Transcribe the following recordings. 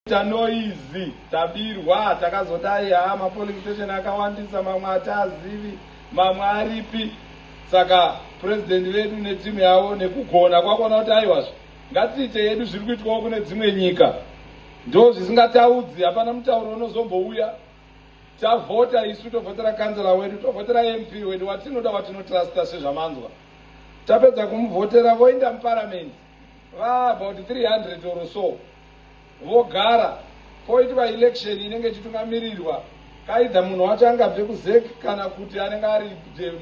Kuita noise tabirwa takazodai haa mapolice station akawandisa mamwe hataazivi mamwe aripi saka president vedu netimu yavo nekugona kwakuona kuti aiwazve ngatiite yedu zviri kuitwawo kune dzimwe nyika ndo zvisingataudzi hapana mutauro unozombouya tavhota isu tovhotera kanzela wedu tovhotera mp wedu watinoda watinotrasta sezvamanzwa tapedza kumuvhotera voenda muparamendi va about 300 or so vogara poitwa election inenge ichitungamirirwa kaidha munhu wacho angabve kuzec kana kuti anenge ari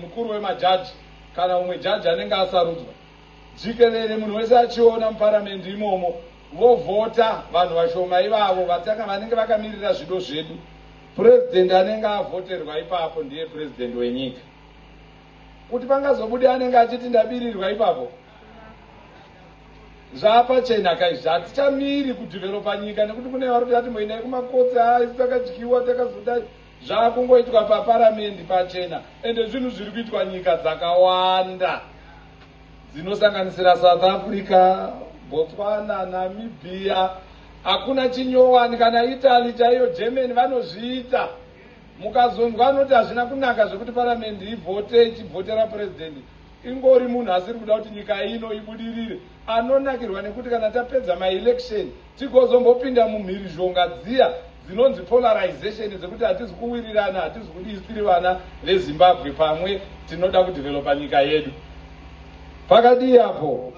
mukuru wemajaji kana umwe jaji anenge asarudzwa jikerere munhu wese achiona muparamendi imomo vovhota vanhu vashoma ivavo vatanga vanenge vakamirira zvido zvedu purezidendi anenge avhoterwa ipapo ndiye purezidendi wenyika kuti pangazobude anenge achiti ndabirirwa ipapo Zvapachena ka izvi hatichamiri kudevelopa nyika nekuti kune vari kuti atimboendai kumakotsi haa isu takadyiwa takazodai zvakungoitwa paparamendi pachena ende zvinhu zviri kuitwa nyika dzakawanda dzinosanganisira South Africa, Botswana, Namibia hakuna chinyowani kana Italy chaiyo Germany vanozviita mukazonzwa anoti hazvina kunaka zvekuti paramendi ivhote ichivhotera purezidendi Ingori munhu asiri kuda kuti nyika ino ibudirire anonakirwa nekuti kana tapedza maelection tigozombopinda mumhirizhonga dziya dzinonzi polarization dzekuti hatizi kuwirirana hatizi kudii tiri vana veZimbabwe pamwe tinoda kudevelopa nyika yedu. Pakadii apo?